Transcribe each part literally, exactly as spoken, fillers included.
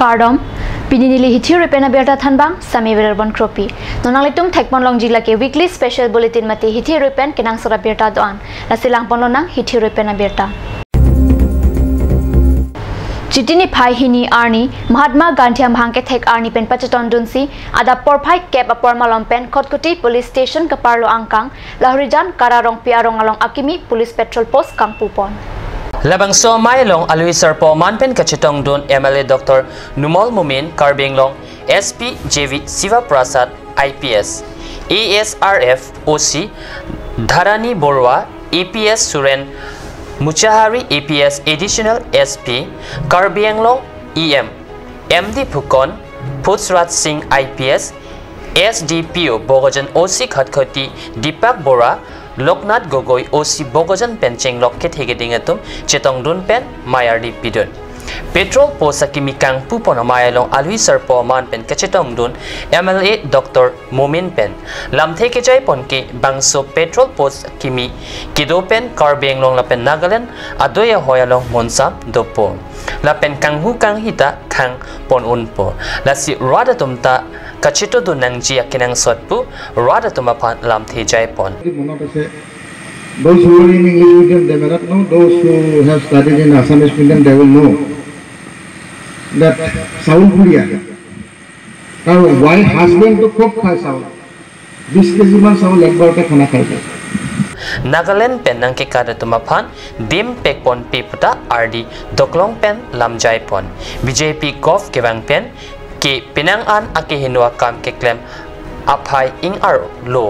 Kardom, pini neli hithi rui pen abirta thanbang, Sami Veerbon Kropi. Non nanglitum thekpon longji lake weekly special bulletin mate hithi rui pen kenangsot abirta do-an. Lasi langpon lonang hithi rui pen abirta. Chiti niphai hini arni, Mahatma Gandhi amahang kethek arni pen pachetongdunsi, adap porphai kep apor malom pen Khatkhati Police Station kaparlo angkang, Lahorijan Kara Rongpi arong along akimi Police Patrol Post kangpupon. Labangso amei along alwi sarpo aman pen kachetongdun M L A Doctor Numal Momin, Karbi Anglong S P J V Shiva Prasad I P S, A S R F O C Dharani Borua, A P S Suren Muchahari, A P S Additional S P, Karbi Anglong E M M D Phukon, Puchrat Singh I P S, S D P O Bokajan, O C Khatkhati Deepak Bora, Loknath Gogoi, O C Bokajan pen chenglok kethe keding atum chetongdun pen mei ardi pidun. Patrol post akimi kangpupon amei along alwi sarpo aman pen kachetongdun M L A Doctor Momin pen lamthe kejaipon ke bangso patrol post akimi kedo pen Karbi Anglong lapen Nagaland adoi ahoi along monsam dopo. Lapen kanghu kanghi ta khangpon unpo. Lasi rat atum ta kachetongdun nangji akenangsot pu rat atum aphan lamthe jaipon. Those who are in English medium, they may not know. Those who have studied in Assamese medium, they will know that চাউল পুৰি আহে। কাৰণ wife husband তো খুব খায় চাউল। বিশ কেজিমান চাউল একবাৰতে খানা খাই যায়। Nagaland pen nangkekat atum aphan dim pekponpe puta ardi doklong pen lam jaipon. B J P govt kevang pen ke penang an akehingno akam keklem aphai ing-arlo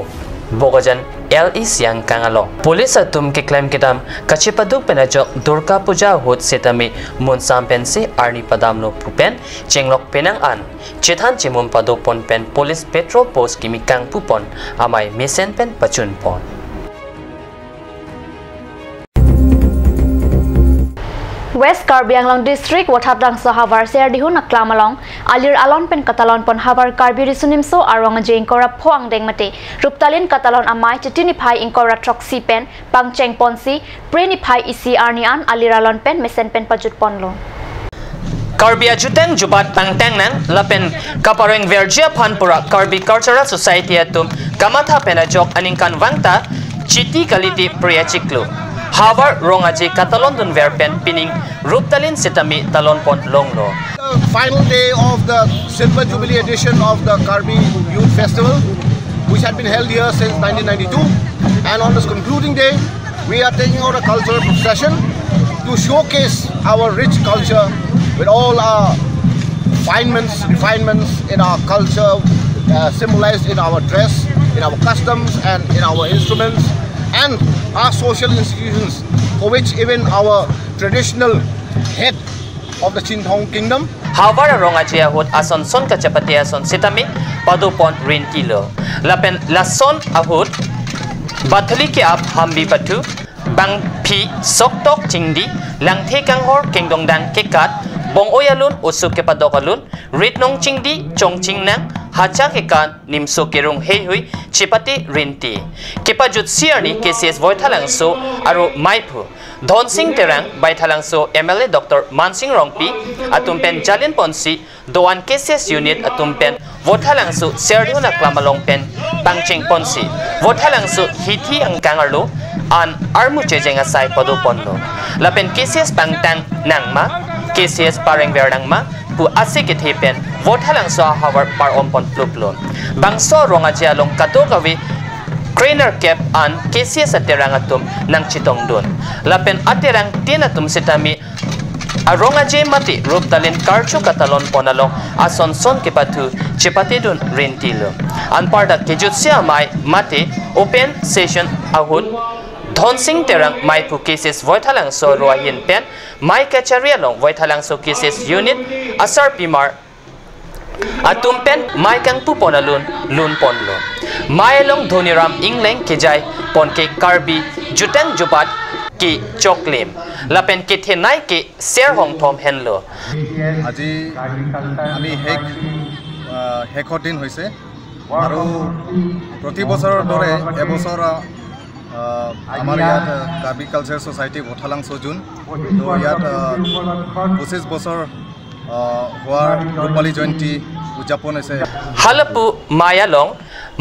Bokajan L A C angkang along. Police atum keklem kedam kachepaduk pen ajok Durga Puja ahut setame monsam pensi arni padamlo pu pen chenglok penang an chethan chemum padopon pen police patrol post kimi kangpupon amei mesen pen pachunpon. West Karbi Anglong District Vothatlangso havar Serdihun aklam along alir alon pen katalonpon havar Karbi Riso Nimso Arong Aje ingkoi ra pho angdeng mate Ruptalin katalon amei Chiti niphai ingkoi ra throksi pen pangchengponsi Phre niphai isi arni an alir alon pen mesen pen pajutponlo. Karbi ajutang jubat pangtang nang lapen kapareng verji aphan pura Karbi Cultural Society atum kamatha pen ajok aningkanvang ta Chiti kalite Phre achiklo havar Rong Aje katalondunver pen pining Ruptalin setame talonpon longlo. The final day of the Silver Jubilee edition of the Karbi Youth Festival, which had been held here since nineteen ninety-two. And on this concluding day, we are taking out a cultural procession to showcase our rich culture with all our finements, refinements in our culture, uh, symbolized in our dress, in our customs, and in our instruments, and our social institutions, for which even our traditional head of the Chinthong Kingdom. Havar Rong Aje ahut ason son kachepate ason setame padopon rintilo. Lapen lason ahut bathali ke-ap hambi pathu, bangphi soktok chingdi, langthe kanghor kengdongdang kekat, bong-oi alun, oso kepadok alun, ritnong chingdi, chongchingnang, hacha kekan, nimso kerung heihui chepate rinti. Kepajutsi arni K C S Voithalangso aro meiphu Dhonsing Terang, Baithalangso M L A Doctor Mansing Rongpi atum pen jalinponsi do-an K C S unit atum pen Voithalangso Serdihun aklam along pen pangchengponsi Voithalangso hithi angkang arlo an armu chejeng asai padoponlo. Lapen K C S pangtang nangma, K C S parengver nangma pu ase kethe pen Voithalangso ahavar par-ompon pluplo. Bangso Rong Aje along kadokave krenerkep an K C S aterang atum nangchetongdun. Lapen aterang tin atum setame Arong Aje mate Ruptalin karcho katalonpon along ason son kepathu chepatedun rintilo. Anparta kejutsi amei mate open session ahut Dhonsing Terang meiphu K C S Voithalangso aro ahin pen mei kachari along Voithalangso K C S unit asarpimar atum pen mei kangpupon alun lunponlo. Mei along Dhoniram Ingleng kejaipon ke Karbi jutang jubat kechoklim lapen kethenei ke ser hongthom henlo. আজি আমি শেষ, আহ, শেষৰ দিন হৈছে আৰু প্ৰতি বছৰৰ দৰে এবছৰ, আহ, আমাৰ ইয়াত, আহ, কাৰ্বি কালচাৰ ছ'চাইটি ভঠালাং চজুন, তো ইয়াত, আহ, পঁচিছ বছৰ আহ, হোৱাৰ ৰূপালী জয়ন্তী উদযাপন হৈছে। Halapu amei along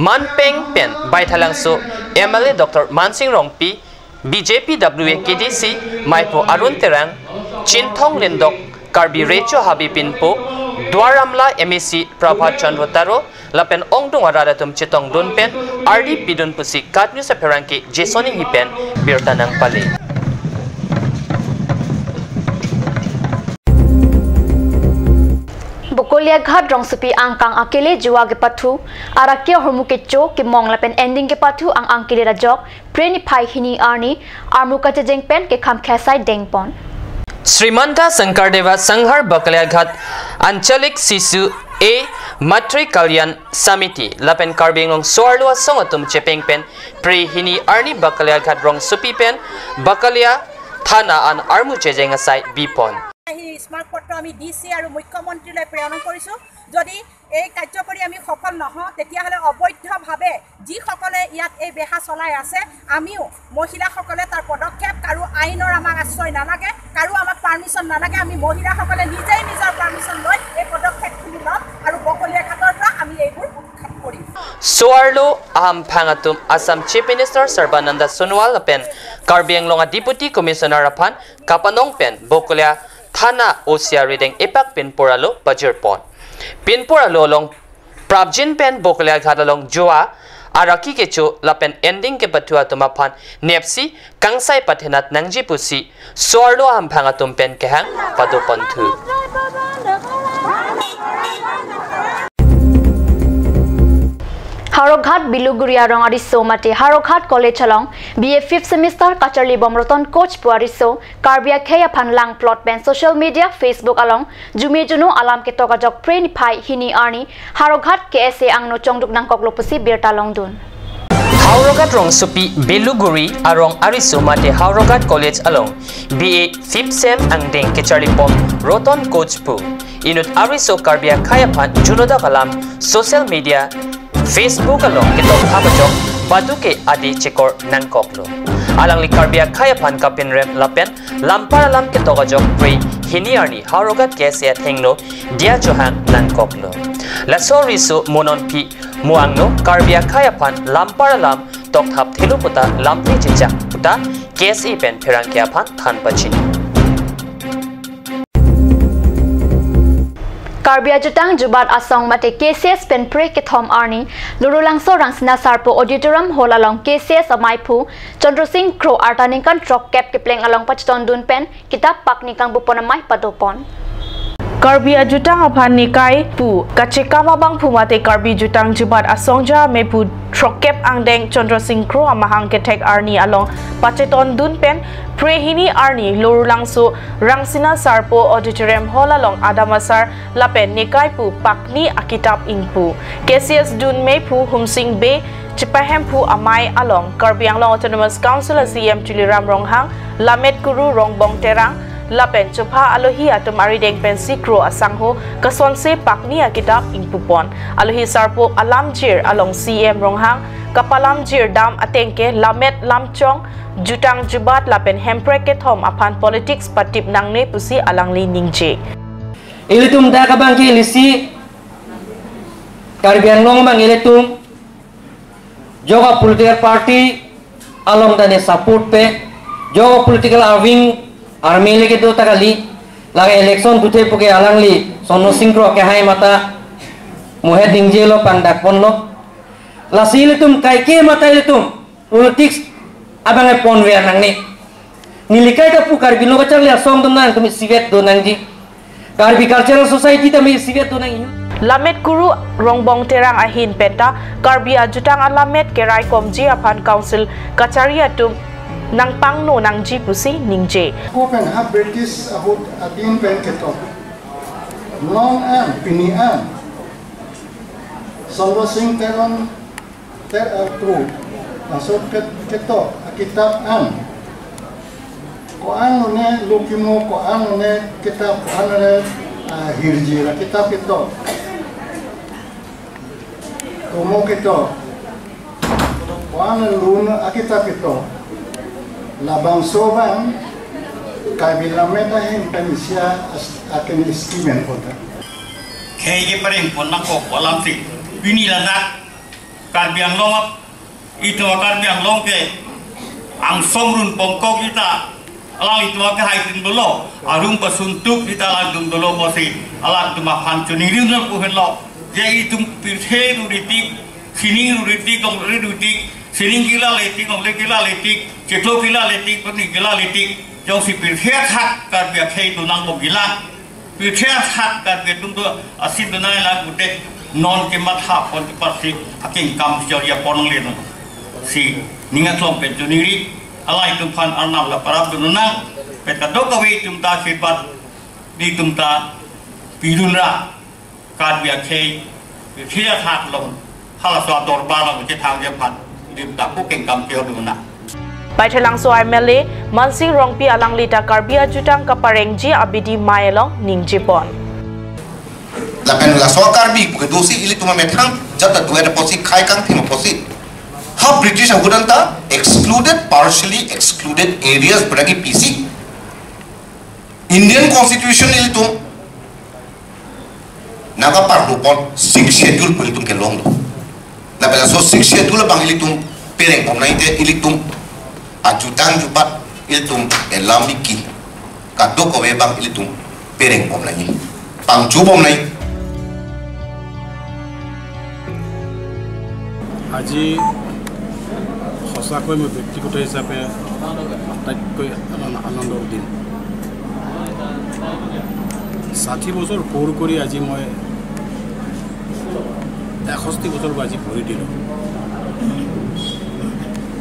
manpeng pen Baithalangso M L A Doctor Mansing Rongpi, B J P W A K D C maipo Arun Terang, Chinthong Lindok, Karbi Recho Habe Pinpo, Duar Amla M A C Prabhat Chandra Taro, lapen ongdung arat atum chetongdun pen ardi pidun pusi KAT News apherangke Jason Enghi pen birta nangpale. Bokolia Ghat rongsopi angkang akele jua kepathu, arake ahormu kecho kemong lapen ending kepathu ang angkele rajok, Phre niphai hini arni armu kachejeng pen kekham khesai dengpon. Srimanta Sankardeva Sanghar Bokolia Ghat Anchalik Sishu A Matri Kalyan Samiti lapen Karbi Anglong so-arlo asong atum chepeng pen Phre hini arni Bokolia Ghat rongsopi pen Bokolia Thana an armu chejeng asai bipon. এই স্মাৰকপত্ৰ আমি D C আৰু মুখ্যমন্ত্ৰীলৈ প্ৰেৰণ কৰিছো। যদি এই কাৰ্যকৰী আমি সফল নহওঁ, তেতিয়াহ'লে অবৈধভাৱে যিসকলে ইয়াত এই বেহা চলাই আছে, আমিও মহিলাসকলে তাৰ পদক্ষেপ, কাৰো আইনৰ আমাক আশ্ৰয় নালাগে, কাৰো আমাক পাৰ্মিশ্যন নালাগে। আমি মহিলাসকলে নিজেই নিজৰ পাৰ্মিশ্যন লৈ এই পদক্ষেপখিনি ল'ম আৰু বকলীয়া ঘাটৰ পৰা আমি এইবোৰ উৎখাত কৰিম। So-arlo ahamphang atum Assam Chief Minister Sarbananda Sonowal lapen Karbi Anglong a Deputy Commissioner aphan kapanong pen Bokolia Thana O C R rideng epak pinpur alo pajirpon. Pinpur alo along prapjin pen Bokolia Ghat along jua, araki kecho lapen ending kepathu atum aphan nepsi kangsai pathenat nangji pusi so-arlo ahamphang atum pen kehang padoponthu. Howraghat Beluguri arong ariso mate Howraghat College along B A fifth semester kacharlibom Roton Koch pu ariso Karbi akhei aphan langplot pen social media Facebook along jume juno alam ketok ajok Phre niphai hini arni Howraghat K S A angno chongduk nangkoklo pusi birta longdun. Howraghat rongsopi Beluguri arong ariso mate Howraghat College along B A fifth sem angdeng kacharlibom Roton Koch pu inut ariso Karbi akhei aphan juno dak alam social media Facebook along ketok thap ajok badu ke adi chekor nangkoklo. Alangli Karbi akhei aphan kapinrem lapen lampar alam ketok ajok Phre hini arni Howraghat K S A athengno diya chohang nangkoklo. Laso ariso mo nonphi mo angno Karbi akhei aphan lampar alam tokthap thelo puta lamthe chechak puta K S A pen pherangke aphan than pachini. Karbi ajutang jubat asong mate K C S pen Phre kethom arni Lorulangso Rangsina Sarpo Auditorium Hall along K C S amaiphu Chandra Sing Kro arta ningkan throkkep kepleng along pachetondun pen kitap pakni kangbupon amei padopon. Karbi ajutang aphan nekai pu kachekam abangphu mate Karbi jutang jubat asongja amephu throkkep angdeng Chandra Sing Kro amahang kethek arni along pachetondun pen Phre hini arni Lorulangso Rangsina Sarpo Auditorium Hall along adam asar lapen nekai pu pakni akitap ingpu. K C S dun mephu Humsing Bey chepahemphu amei along Karbi Anglong Autonomous Council a C E M Tuliram Ronghang, Lammet Kuru Rongbong Terang lapen chopha alohi atum arideng pensi Kro asangho kasonse pakni akitap ingpupon. Alohi sarpo alamjir along C E M Ronghang kapalamjir dam atengke lammet lamchong jutang jubat lapen Hemprek kethom aphan politics patip nangne pusi alangli ningje. Ilitum dak abangke lisi Karbi Anglong abang ilitum joga political party along tane support pe, joga political arving army leke do ta kali, lake election tuthe puke alangli Chandra Sing Kro kehai mata muhet ningjelo pangdakponlo. Lasi ilitum kaike mata ilitum politics abang e ponver nangne. Nelikai ta pu Karbi Anglong kacharli asong atum nangtum isivet do nangji. Karbi Cultural Society ta me isivet do nangji. Lammet Kuru Rongbong Terang ahin penta Karbi ajutang alammet keraikomji aphan council kachari atum nangpangno nangji pusi ningje. Ko pen ha British ahut adin pen ketok. Long an, pini an. Chandra Sing Teron ter, eh, Kro. Laso ket-, ketok akitap an. Ko-an lone lukimo, ko-an lone kitap, ko-an lone, ah, hirjir akitap ketok. Komo ketok. Ko-an lone lun akitap ketok. Labangso abang Karbi Lammet ahin pen isi a-, akan estimate pon ta. Khei kepareng pon nangkok alamsi pini ladak Karbi Anglong ap-, itum Karbi Anglong ke angsong run pongkok ita, alanglitum ke hai tum dolo, arum pasun tuk ita alangtum dolo pusi alangtum aphan choningri nang pu henlo. Je itum pirthe ru ritik, sining ru ritik, longle ru ritik, sining kila letik, longle kila letik, chiklo kila letik, pani kila letik, jongsi pirthe athak Karbi akhei tu nang bom kila. Pirthe athak Karbi atum tu asin tu nai lang ute non kematha pon tu pasi akeng kam jor ya pon le non. Si ninga klong pen choningri, alangtum aphan arnam la parap tu nang, pen kadokave atum ta sipat di atum ta pidun ra. Karbi akhei, khei athak along, halaso adorbar along kethang jephan, lim ta pu kengkam keo duna. Baithalangso M L A Mansing Rongpi alangli ta Karbi ajutang kaparengji abidi mei along ningjepon. Lapen laso Karbi pu kedosi ilitum amethang jat ta duet apotsi khai kangthim apotsi. Ha British ahut anta excluded, partially excluded areas beragi P C. Indian Constitution ilitum nangkaparlu pon Sixth Schedule pu ilitum kelong do. Lapen laso Sixth Schedule abang ilitum pereng bom nai te ilitum ajutang jubat ilitum elam iki kadokave abang ilitum pereng bom nai. Pangju bom nai. আজি সঁচাকৈ মই ব্যক্তিগত হিচাপে আটাইতকৈ আনন্দ, আনন্দৰ দিন। ষাঠি বছৰ পূৰ কৰি আজি মই এষষ্ঠি বছৰ আজি ভৰি দিলোঁ।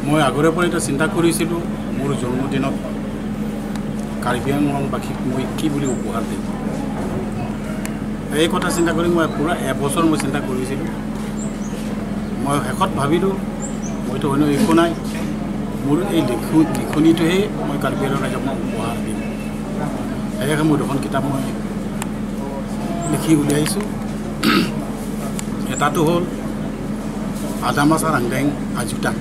মই আগৰে পৰা এটা চিন্তা কৰিছিলোঁ, মোৰ জন্মদিনত কাৰ্বি আংলংবাসীক মই কি বুলি উপহাৰ দিম। এই কথা চিন্তা কৰি মই পূৰা এবছৰ মই চিন্তা কৰিছিলোঁ। মই শেষত ভাবিলোঁ, মইতো অন্য একো নাই, মোৰ এই লিখো-, লিখনিটোহে মই কাৰ্বি আংলং ৰাইজক মই উপহাৰ দিম। সেয়েহে মই দুখন কিতাপ মই লিখি উলিয়াইছোঁ। এটাটো হ'ল আদামাছা ৰাংডেং আজুতাং,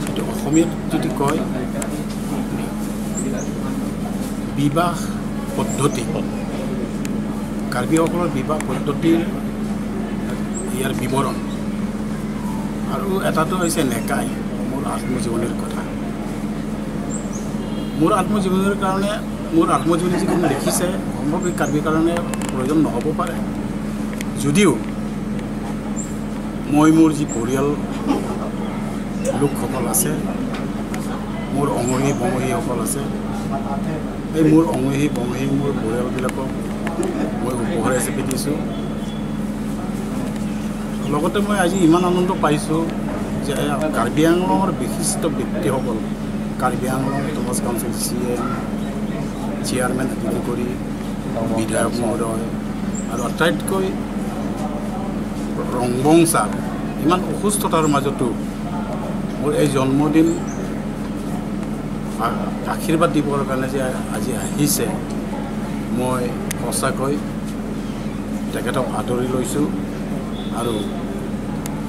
এইটো অসমীয়াত যদি কয় বিবাহ পদ্ধতি, কাৰ্বিসকলৰ বিবাহ পদ্ধতিৰ ইয়াৰ বিৱৰণ। আৰু এটাটো হৈছে নেকাই, মোৰ আত্মজীৱনীৰ কথা। মোৰ আত্মজীৱনীৰ কাৰণে, মোৰ আত্মজীৱনী যিখিনি লিখিছে, সম্ভৱ এই কাৰ্বিৰ কাৰণে প্ৰয়োজন নহ'ব পাৰে। যদিও মই মোৰ যি পৰিয়াল লোকসকল আছে, মোৰ অঙহী বঙহীসকল আছে, এই মোৰ অঙহী বঙহী মোৰ পৰিয়ালবিলাকক মই উপহাৰ হিচাপে দিছোঁ। লগতে মই আজি ইমান আনন্দ পাইছোঁ যে কাৰ্বি আংলঙৰ বিশিষ্ট ব্যক্তিসকল, কাৰ্বি আংলং অট'নমাছ কাউন্সিল চি ই এম, চেয়াৰমেন আদিকে কৰি বিধায়ক মহোদয় আৰু আটাইতকৈ ৰংবং ছাৰ ইমান অসুস্থতাৰ মাজতো মোৰ এই জন্মদিন আ-, আশীৰ্বাদ দিবৰ কাৰণে যে আজি আহিছে, মই সঁচাকৈ তেখেতক আদৰি লৈছোঁ আৰু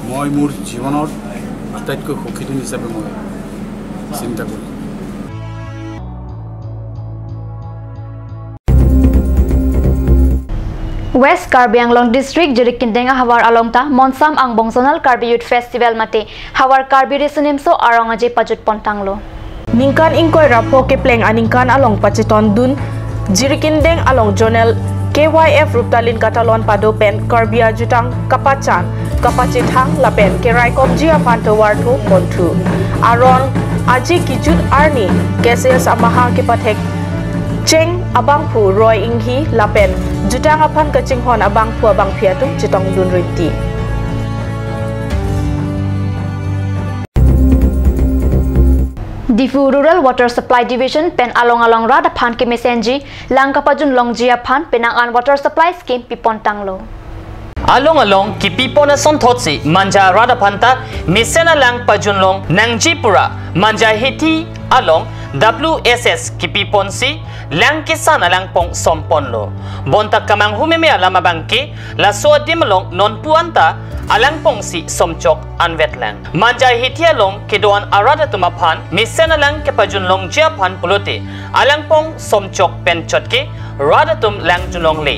মই মোৰ জীৱনৰ আটাইতকৈ সুখী দিন হিচাপে মই চিন্তা কৰিছোঁ। West Karbi Anglong District, Jirikindeng ahavar along ta Monsam Angbong Zonal Karbi Youth Festival mate Havar Karbi Riso Nimso Arong Aje pajut pontanglo. Ningkan ingkoi ra pho kepleng aningkan along pachetondun Jirikindeng along Zonal K Y F Ruptalin Katalon pado pen Karbi ajutang kapachan, kapachethang lapen keraikomji aphan tovar tho ponthu. Arong Aje kejut arni K S S amaha kepathek cheng abangphu Roy Inghi lapen jutang aphan kachinghon abangphu abangphi atum chetongdun rinti. Diphu Rural Water Supply Division pen along along rat aphan kemesenji lang kapajun longji aphan penang an water supply scheme pipontanglo. Along along kipipon asonthotsi Manja rat aphan ta mesen alang pajun long nangji pura Manja Hithi along W S S kipiponsi lang kesan alang pong somponlo. Bonta kamanghu meme alam abangke laso adim along nonpu anta alangpong si Somchok anvet lang. Manja Hithi along kedo-an arat atum aphan mesen alang kepajun longji aphan pulote alangpong Somchok pen chotke rat atum lang jun longle.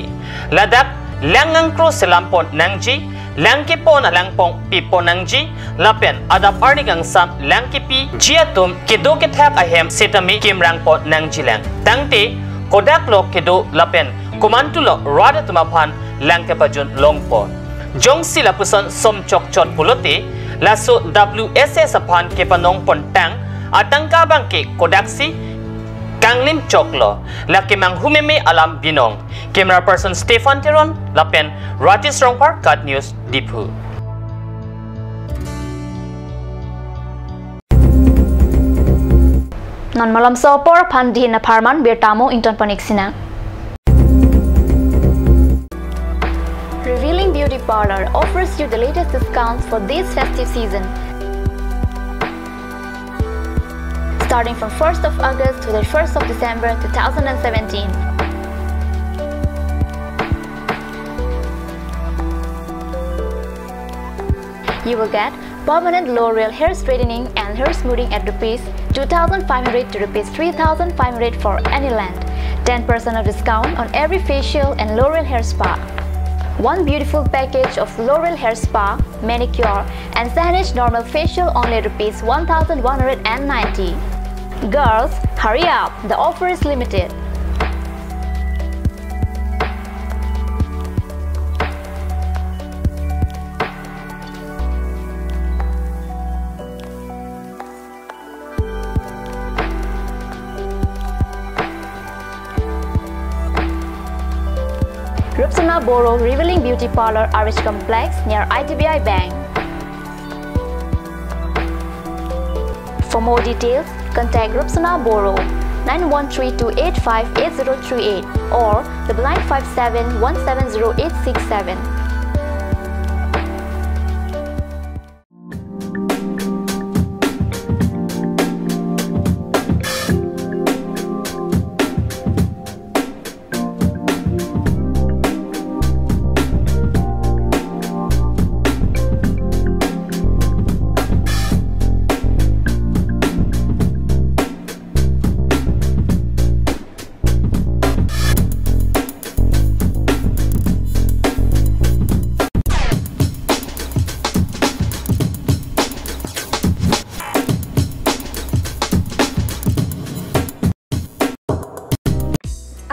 Ladak lang angkro selam pon nangji, lang kepon alangpong pi pon nangji, lapen adap arni kangsam lang kepiji atum kedo kethak ahem setame kimrang pon nangji lang. Tangte kodak lo kedo lapen komantu lo rat atum aphan lang kepajun long pon. Jongsi lapuson Somchok chot pulote, laso W S S aphan kepanong pon tang atangka abangke kodaksi kanglim chok lo, lake manghu meme alam binong. Camera person Stefan Teron lapen Rajesh Rongphar, KAT News, Diphu. Non malomso apor aphan dihin apharman birta mo ington panik sinang. Revealing Beauty Parlor offers you the latest discounts for this festive season. Starting from first of August to the first of December two thousand and seventeen. You will get permanent L'Oreal hair straightening and hair smoothing at rupees two thousand five hundred to rupees three thousand five hundred for any length. Ten percent of discount on every facial and L'Oreal hair spa. One beautiful package of L'Oreal hair spa, manicure, and Saneesh normal facial only rupees one thousand one hundred and ninety. Girls, hurry up! The offer is limited. Rupsona Boro Revealing Beauty Parlor, R H Complex, near I D B I Bank. For more details, contact Rupsona Boro, nine one three two eight five eight zero three eight, or double nine five seven one seven zero eight six seven.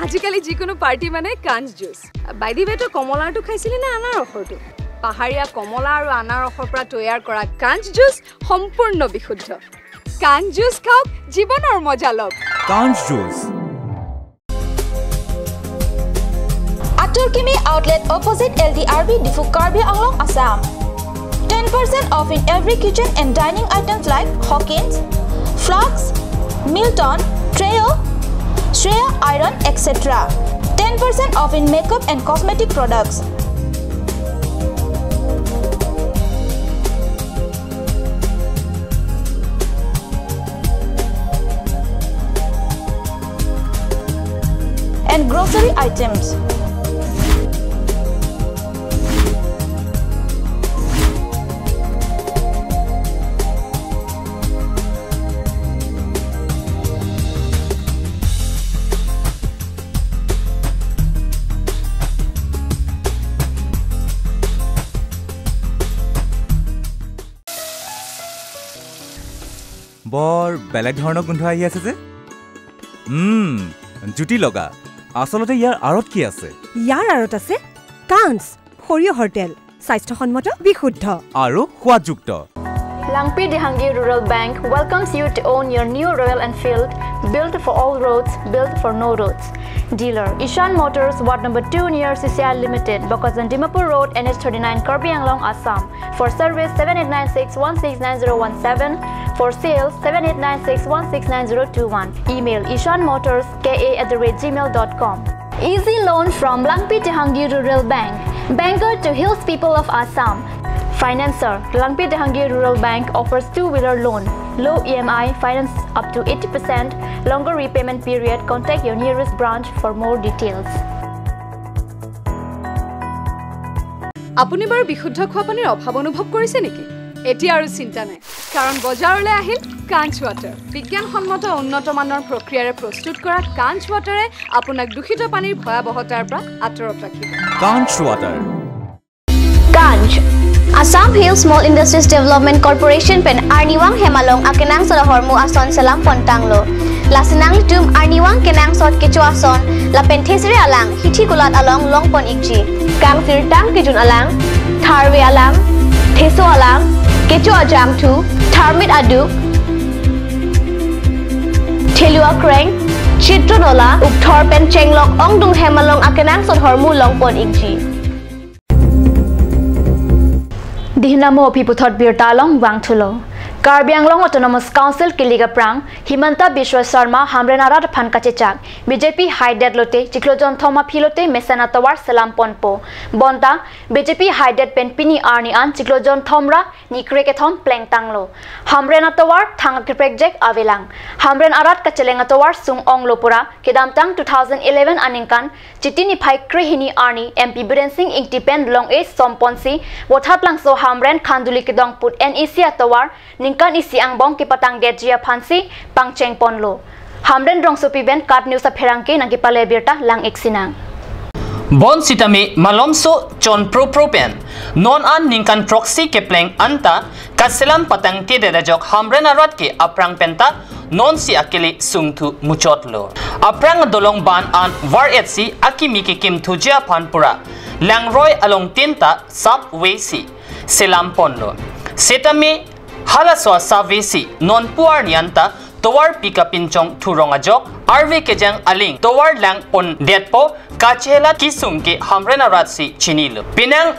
আজিকালি যিকোনো পাৰ্টি মানে কাঞ্চ juice. By the ৱে, তই কমলাৰটো খাইছিলি নে আনাৰসৰটো? পাহাৰীয়া কমলা আৰু আনাৰসৰ পৰা তৈয়াৰ কৰা কাঞ্চ জুচ সম্পূৰ্ণ বিশুদ্ধ। কাঞ্চ জুচ খাওক, জীৱনৰ মজা লওক। কাঞ্চ juice. Atur Kimi Outlet, opposite L D R B, Diphu, Karbi Anglong, Assam. Ten percent off in every kitchen and dining items like Hawkins, flasks, Milton, Trio, Shreya Iron, et cetera. Ten percent off in makeup and cosmetic products. And grocery items. বৰ বেলেগ ধৰণৰ গোন্ধ আহি আছে যে। উম, জুতি লগা। আচলতে ইয়াৰ আঁৰত কি আছে? ইয়াৰ আঁৰত আছে কাঞ্চ, সৰিয়হৰ তেল, স্বাস্থ্যসন্মত, বিশুদ্ধ আৰু সোৱাদযুক্ত। Langpi Dehangi Rural Bank welcomes you to own your new Royal Enfield, built for all roads, built for no roads. Dealer, Ishan Motors, Ward number two near C C I Limited, Bokajan Dimapur Road, N H thirty-nine, Karbi Anglong, Assam. For service, seven eight nine six one six nine zero one seven. For sales, seven eight nine six one six nine zero two one. Email, ishan motors K A at the rate gmail dot com. Easy loan from Langpi Dehangi Rural Bank, banker to hills people of Assam. Financer, Langpi Dehangi Rural Bank offers two-wheeler loan, low E M I, finance up to eighty percent, longer repayment period. Contact your nearest branch for more details. আপুনি বাৰু বিশুদ্ধ খোৱা পানীৰ অভাৱ অনুভৱ কৰিছে নেকি? এতিয়া আৰু চিন্তা নাই, কাৰণ বজাৰলৈ আহিল কাঞ্চ ৱাটাৰ। বিজ্ঞানসন্মত উন্নত মানৰ প্ৰক্ৰিয়াৰে প্ৰস্তুত কৰা কাঞ্চ ৱাটাৰে আপোনাক দূষিত পানীৰ ভয়াৱহতাৰ পৰা আঁতৰত ৰাখিব। Kanch Water. Kanch, Assam Hill Small Industries Development Corporation pen arnivang hem along akenangsot ahormu ason selam pontanglo. Lasi nanglitum arnivang kenangsot kecho ason lapen thesere alang hithi kulat along longpon ikji. Kangsirtang kejun alang, tharve alang, theso alang, kecho ajangthu, tharmit aduk, thelu akreng, chitron ola, ukthor pen chenglok ongdung hem along akenangsot ahormu longpon ikji. Dihinamo aphi puthot birta along vangthulo. Karbi Anglong Autonomous Council kilik aphrang Himanta Biswa Sarma Hamren arat aphan kachechak B J P haidet lote chiklo jonthom aphi lote mesen atovar selam ponpo. Bonta B J P haidet pen pini arni an chiklo jonthom ra nikre kethom plengtanglo. Hamren atovar thang keprekjek avelang. Hamren arat kacheleng atovar sung onglo pura kedamtang two thousand eleven aningkan Chiti niphai krehini arni M P Biren Singh Ingti pen long-e somponsi Vothatlangso Hamren Khanduli kedong put N E C atovar ningkan isi angbong kepatangdetji aphansi pangchengponlo. Hamren rongsopi pen KAT News apherangke nangkepale birta lang-ik sinang. Bonsitame malomso chon propro pen non an ningkan throksi kepleng anta kaselam patangtedet ajok Hamren arat ke aphrang penta nonsi akele sungthu muchotlo. Aphrang adolong ban an var-etsi akimi kekimthuji aphan pura langroi along tinta sapvesi selam ponlo. Setame halaso asapvesi nonpu arni anta tovar pi kapinchong thurong ajok arve kejang aling tovar lang pondetpo kachelat kesung ke Hamren aratsi chinilo. Penang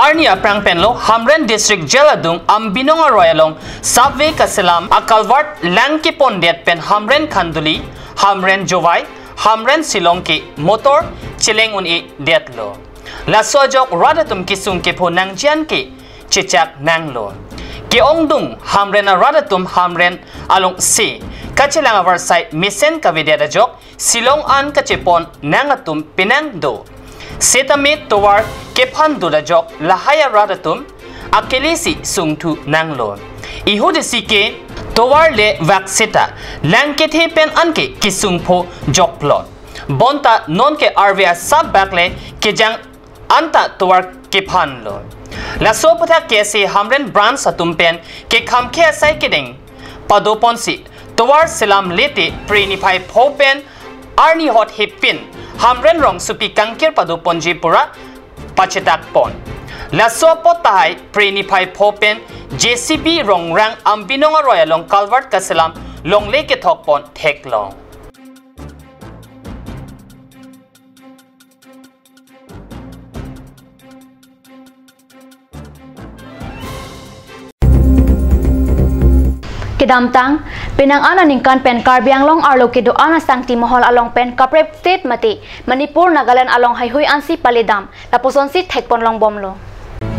arni aphrang penlo Hamren District Jail adung Ambinong aroi along sapve kaselam aculvert lang kepondet pen Hamren Khanduli, Hamren Jovai, Hamren Shillong ke motor cheleng un-edetlo. Laso ajok rat atum kesung kepho nangji an ke chechak nanglo. Ke-ongdung Hamren arat atum Hamren alongsi kachelang avarsai mesen kavedet ajok Shillong an kachepon nang atum penang do. Setame tovar kephan dut ajok lahai arat atum akelesi sungthu nanglo. Ihudesi ke tovar le vak seta lang kethe pen anke kesung pho jokplot. Bonta nonke arve asap bak le kejang anta tovar kephanlo. Laso aputhak K S A Hamren branch atum pen kekhamkhe asai kedeng padoponsi tovar selam lete pre niphai pho pen arni hot hepin Hamren rongsopi kangkir padoponji pura pachetakpon. Laso apot tahai pre niphai pho pen J C B rongrang Ambinong aroi along culvert kaselam longle kethokpon theklong. Kedamtang, penang an aningkan pen Karbi Anglong arlo kedo-an asangti mohol along pen kaprek state mate Manipur, Nagaland along haihui ansi paledam, lapuson si thekpon longbomlo.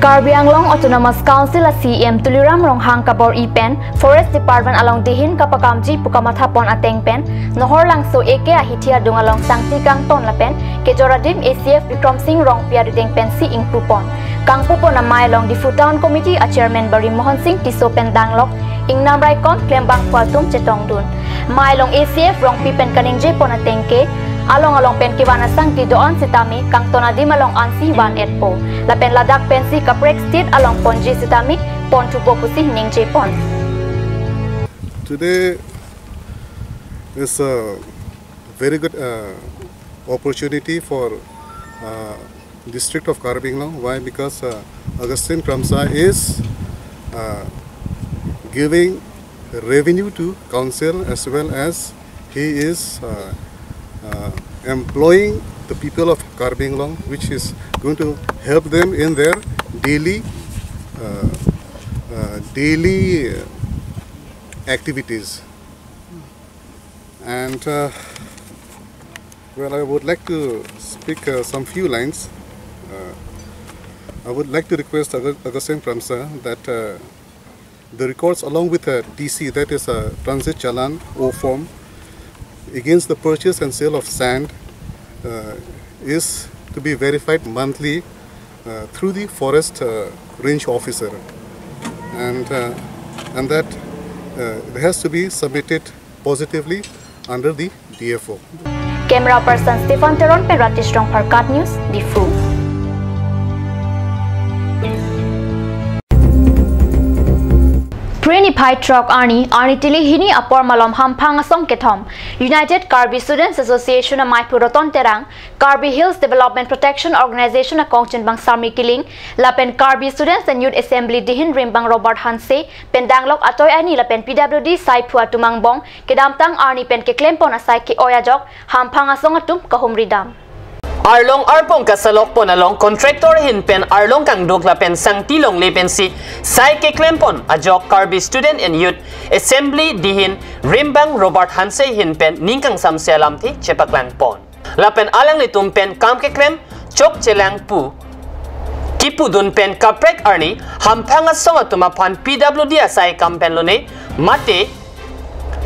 Karbi Anglong Autonomous Council a C E M Tuliram Ronghang kabor-i pen Forest Department along dihin kapakamji pu kamathapon ateng pen Nohor Langso A K ahithi adung along sangti kangton lapen kejor adim A C F Bikram Singh Rongpi arideng pensi ingpupon. Kangpupon amei along Diphu Town Committee a Chairman Bari Mohan Singh Tisso pen danglok ingnam raikon klembangpo atum chetongdun. Mei along A C F Rongpi pen kaningjepon ateng ke along along pen kevan asangti do-an sitame kangton adim along ansi van-etpo. Lapen ladak pensi kaprek state along ponji sitame ponthupo pusi ningjepon. Today is a very good uh, opportunity for uh, District of Karbi Anglong. Why? Because uh, Augustine Kramsa is uh, giving revenue to council as well as he is uh, uh, employing the people of Karbi Anglong, which is going to help them in their daily uh, uh, daily activities. And uh, well, I would like to speak uh, some few lines. Uh, I would like to request Augustine Kramsa that uh, the records along with a T C, that is a transit challan O form, against the purchase and sale of sand uh, is to be verified monthly uh, through the forest uh, range officer, and uh, and that uh, it has to be submitted positively under the D F O. Camera person Stephen Teron pen Rajesh Rongphar, KAT News, Diphu. Phre niphai throk arni, arni tili hini apor malom Hamphang asong kethom, United Karbi Students Association amaiphu Roton Terang, Karbi Hills Development Protection Organization akongchunbang Sarmi Killing, lapen Karbi Students and Youth Assembly dihin rimbang Robert Hanse, pen danglok atoi aini lapen P W D asaiphu atum angbong kedamtang arni pen keklempon asai ke-oi ajok Hamphang asong atum kahumri dam. Arlong arpong kasalokpon along contractor ahin pen arlong kangduk lapen sangti longle pensi sai keklempon ajok Karbi Student and Youth Assembly dihin rimbang Robert Hanse ahin pen ning kangsamse alamthe chepaklangpon. Lapen alanglitum pen kam keklem chokchelang pu kipudun pen kaprek arni Hamphang asong atum aphan P W D asai kam pen lone mate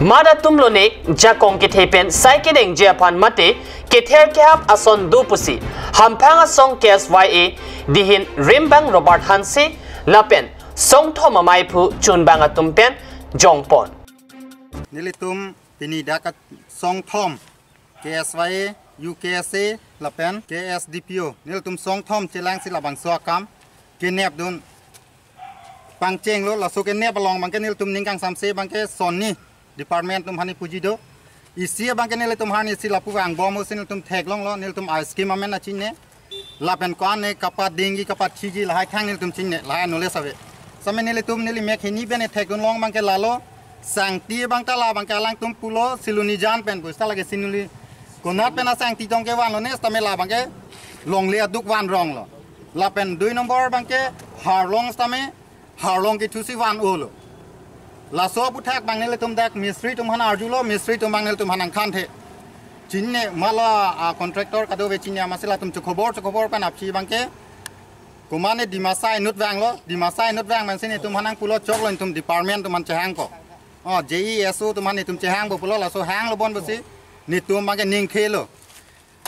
mat atum lone jakong kethe pen sai kedengji aphan mate kether kehap ason do pusi Hamphang asong K S Y A dihin rimbang Robert Hanse lapen songthom amaiphu chunbang atum pen jongpon. Nelitum pini dak songthom K S Y A, U K S A, lapen K S D P O. Nelitum songthom chelangsi labangso akam kenepdun pangchenglo, laso kenep along abangke nelitum ning kangsamse abangke sonni department atum hani puji do. Isi abangke nelitum hani si lapu vangbom pusi nelitum theklonglo, nelitum a scheme amen achinine. Lapen ko-an ne kapadingji kapathiji lahai thang nelitum chinine, lahai knowledge ave. Same nelitum neli mek hini pen ethekdunlong abangke lalo, sangti abang ta la abangke alangtum pulo Silonijan pen pu, seta lake Sinuli konat pen asangti tong kevanlo ne, sitame la abangke longle aduk vanronglo. Lapen dui nombor abangke harlong sitame harlong kethusi van-olo. Laso aputhak abang nelitum dak mistri atum aphan arjulo, mistri atum abang nelitum aphan nangkhanthe. Chinine mala a contractor kadokave chinine amatsi latum chokhobor chokhobor pen aphi abangke komatne Dimasa inut vanglo, Dimasa inut vang mansi netum aphan nangpulo choklo netum department atum aphan chehangpo. O, J E S O atum aphan netum chehangpo pulo, laso hanglo bon pusi netum abangke ningthelo.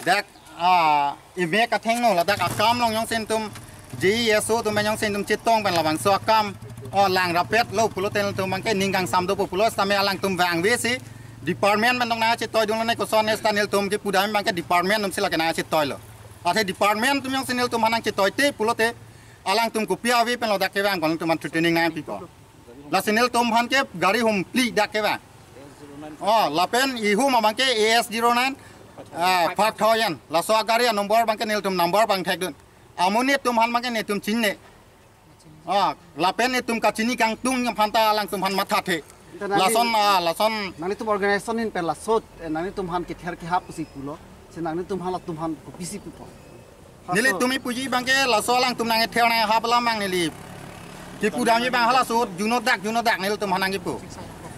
Dak, ah, emek athengno ladak akam along jongsi netum J E S O atum jongsi netum chetong pen labangso akam, o, lang rapetlo pulote netum abangke ning kangsam dopo pulo, sitame alangtum vangvesi department pen tong nangchetoidunlo ne, koson ne seta nelitum kipudam abangke department atumsi lake nangchetoilo. Athe department atum jongsi nelitum aphan nangchetoite pulote alangtum kopi ave pen ladak kevang pen nelitum aphan threatening nangpipo. Lasi nelitum aphan ke gari hum phli dak kevang. O, lapen ihum abangke A S zero nine, ah, five thousand. Laso agari a number abangke nelitum number abang thekdun. Amonit atum aphan abangke netum chinine. O, lapen netum kachini kangtung aphanta alangtum aphan mathathe. Ita nangli- Lason, ah, lason. Nanglitum organization ahin pen laso, eh, nanglitum aphan kether kehap pusi pulo. Si nanglitum aphan latum aphan kopisi pupo. Nelitum ipuji abangke laso alangtum nangther nanghap alam abang neli kipudamji abang halaso juno dak juno dak nelitum aphan nangkipu.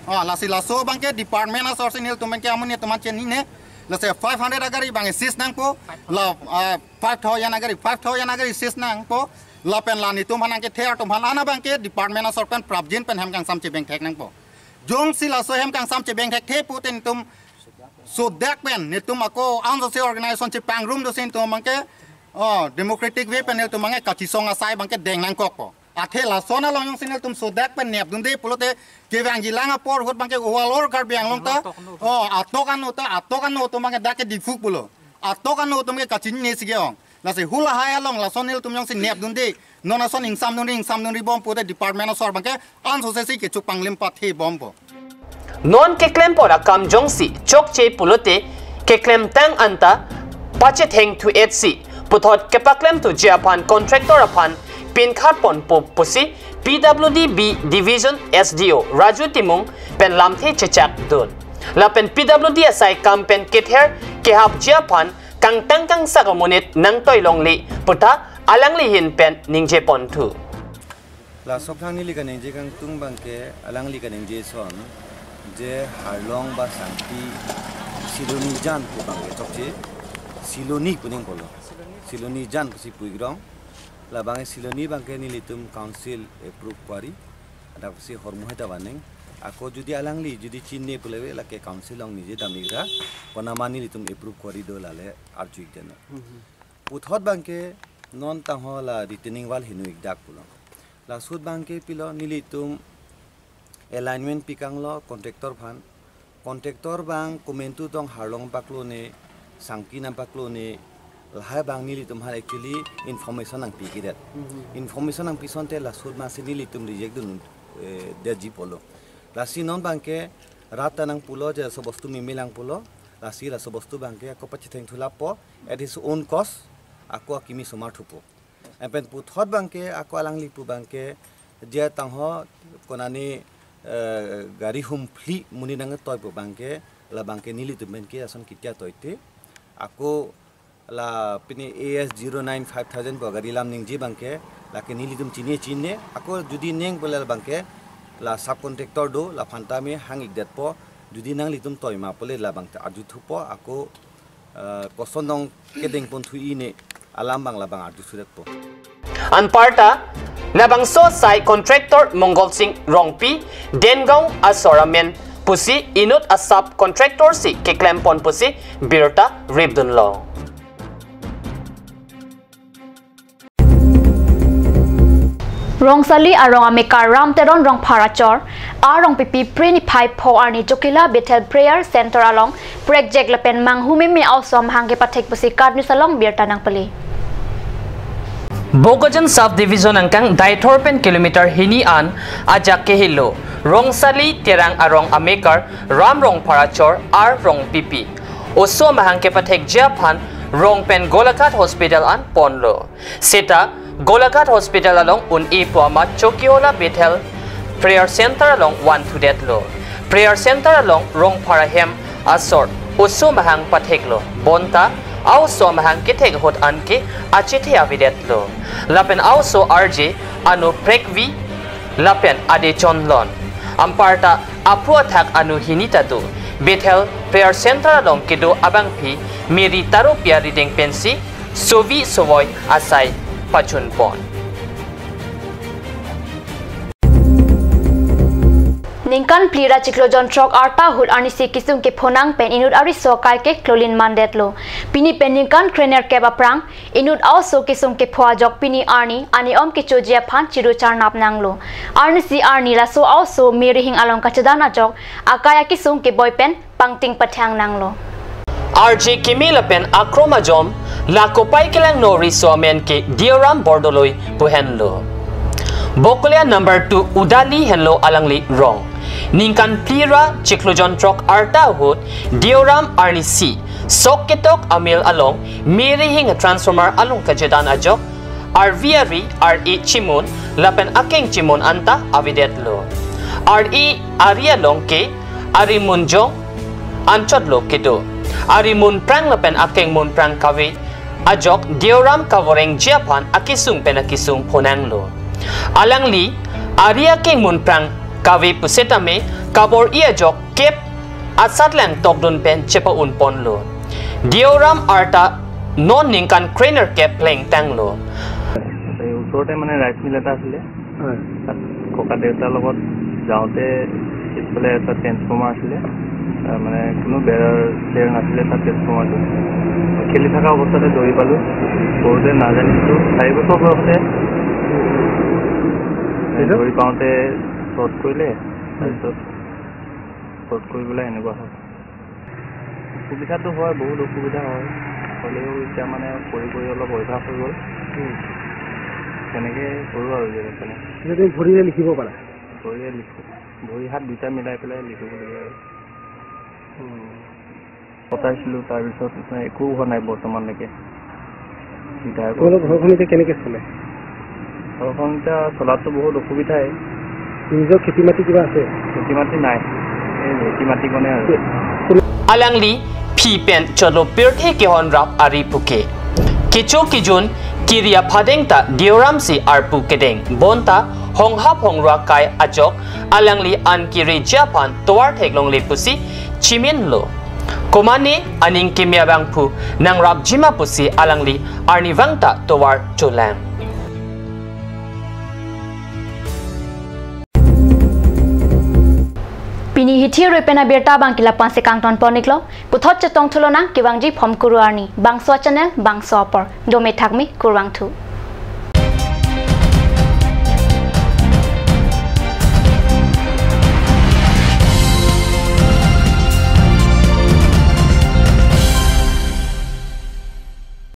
Ah, lasi laso abangke department asorsi nelitum abangke amonit atum aphan chinine. Lasi five hundred agari abang seize nangpo. La, ah, five thousand agari, five thousand agari seize nangpo. Lapen la netum aphan nangkether atum aphan ana abangke department asor pen prapjin pen hem kangsam chebeng thek nangpo. Jongsi laso hem kangsam chebeng thekthe pute netum sodak pen netum ako ansose organization chepangrum dosi netum abangke, o, democratic way pen netum abangke kachesong asai abangke deng nangkokpo. Athe lason along jongsi netum sodak pen nepdunde pulote kevangjilang apor ahut abangke overall Karbi Anglong ta, o, atok ano ta, atok ano atum abangke dak ke Diphu pulo. Atok ano atum ke kachinine si ke-ong. Lasi hu lahai along lason nelitum jongsi nepdunde, non ason ingsamdunri ingsamdunri bom pute department asor abangke ansose si kechuk panglim pathe bompo. Non keklempon akam jongsi chokche pulote keklemtang anta pachethengthu-etsi puthot kepaklemthuji aphan contractor aphan pinkhatponpo pusi P W D B Division S D O Raju Timung pen lamthe chechakdun. Lapen P W D asai kam pen kether kehapji aphan kangtang kangsak amonit nangtoi longle puta alangli ahin pen ningjeponthu. Laso aphrang neli kaningje kangtung abangke alangli kaningje ason je harlong ba sangti Silonijan pu abangke chokche, Siloni pu nangpulo. Silonijan pusi pu-ik rong. Labang Siloni abangke nelitum council approve kwari. Adapsi hormu hai ta vaneng. Ako jodi alangli jodi chinine pulote lake council along ningje dam-ikra. Konama nelitum approve kwari do lale arju-ik deno. Puthot abangke Non tangho la retaining wall hinu-ik dak pulo. Laso ahut abangke pilo, nelitum alignment pikanglo contractor aphan. Contractor abang komantu tong harlong paklo ne, sangki nangpaklo ne, lahai abang nelitum aphan actually information nangpikedet. Mhm. Information nangpi asonte laso ahut abangsi nelitum reject dun, eh, detji pulo. Lasi non abangke rat ta nangpulo je laso bostu memelang pulo. Lasi laso bostu abangke ako pachetheng thulappo at his own cost, ako akimi osomar thupo. Lapen puthot abangke ako alangli pu abangke je tangho konane, eh, gari humphli monit nangtoi pu abangke, la abangke nelitum pen ke ason kitia toite. Ako la pini A S zero nine five thousand pu gari alam ningje abangke, lake nelitum chini chini, ako jodi ning pule la abangke la subcontractor do, laphan ta me hang-ikdetpo, jodi nanglitum toima pule la abangke arju thupo, ako, eh, koson dong kedeng pon thu-i ne alam abang la abang arju sudetpo. Anparta, labangso asai contractor Mongol Sing Rongpi, Dengaon asor amen pusi inut a-subcontractor si keklem pon pusi birta ripdunlo. Rongsali arong amekar Ram Teron Rongphar achor, arong pipi Phre niphai pho arni Chokila Bethel Prayer Center along prekjek lapen manghu meme a-oso amahang kepathek pusi KAT News along birta nangpale. Bokajan Sub Division angkang Deithor pen kilometer hini an ajak kehelo Rongsali Terang arong amekar Ram Rongphar achor R Rongpipi oso amahang kepathekji aphan rong pen Golaghat Hospital an ponlo. Seta Golaghat Hospital along un-e pu amat Chokiola Bethel Prayer Center along van thudetlo. Prayer Center along Rongphar ahem asor oso amahang patheklo. Bonta a-oso amahang kethek ahut anke achethe avedetlo. Lapen a-oso arje ano prekvi lapen ade chonlon. Anparta aphu athak ano hini ta do. Bethel Prayer Center along kedo abangpi Mary Taropi arideng pensi sovi sovoi asai pachun pon. Ningkan phli ra chiklo jon throk arta ahut arnisi kesung kepho nang pen inut ariso akai ke klolin mandetlo. Pini pen ningkan krenerkep aphrang inut a-oso kesung kepho ajok pini arni aniom kechoji aphan chiru charnap nanglo. Arnisi arni laso a-oso Mary Hing along kachedan ajok akai akesung keboi pen pangting pathang nanglo. Arje keme lapen akrom ajom la kopai kelangno riso amen ke Deoram Bordoloi pu henlo. Bokolia number two Udali henlo alangli rong. Ningkan phli ra chiklo jon throk arta ahut Deoram arnisi sok ketok amil along Mary Hing transformer along kachedan ajok arvi ari, ari chimun lapen akeng chimun anta avedetlo. Ari ari along ke ari munjong anchotlo kedo. Ari munphrang lapen akeng munphrang kave ajok Deoram kavorengji aphan akesung pen akesung phonanglo. Alangli ari akeng munphrang kave pusetame kabor-i ajok kep asatlang tokdun pen chepa-un ponlo. Deoram arta non ningkan krenerkep plengtanglo. এই ওচৰতে মানে rice mill এটা আছিলে। হয়। তাত ককা দেউতাৰ লগত যাওঁতে পিছফালে এটা ট্ৰেন্সফৰ্মাৰ আছিলে। আহ, মানে কোনো বেৰাৰ চেৰ নাছিলে তাত ট্ৰেন্সফৰ্মাৰটো। খেলি থকা অৱস্থাতে দৌৰি পালোঁ। সৰুতে নাজানিছিলোঁ, চাৰি বছৰ বয়সতে। এই দৌৰি পাওঁতে শ্বৰ্ট কৰিলে, তাৰপিছত শ্বৰ্ট কৰি পেলাই এনেকুৱা হ'ল। অসুবিধাটো হয়, বহুত অসুবিধা হয়। হ'লেও এতিয়া মানে কৰি কৰি অলপ অভ্যাস হৈ গ'ল। উম। তেনেকে কৰোঁ আৰু যেনে তেনে। এতিয়া তুমি ভৰিৰে লিখিব পাৰা? ভৰিৰে লিখোঁ। ভৰি হাত দুইটা মিলাই পেলাই লিখিব লাগে আৰু। উম। কটাইছিলোঁ, তাৰপিছত মানে একো হোৱা নাই বৰ্তমানলৈকে। ৰিটায়াৰ তোমালোকৰ ঘৰখন এতিয়া কেনেকে চলে? ঘৰখন এতিয়া চলাততো বহুত অসুবিধাই। নিজৰ খেতি মাটি কিবা আছে? খেতি মাটি নাই, এই ভেটি মাটিকণে আৰু। Alangli phi pen cholo pirthe kehon rap ari puke. Kecho kejun kiri aphadeng ta Deoram si arpu kedeng. Bonta honghap hongrua kai ajok alangli an kiri ji aphan tovar theklongle pusi chiminlo. Komane aning keme abangphu nangrapjima pusi alangli arnivang ta tovar cholang. Hithi rui pen abirta abang ke lapu-an si kangton pon iklo. Puthot chetong thu lonang, kevangji Phomkuru arni. Bangso a-channel, bangso apor. Dome thakme, kurvangthu.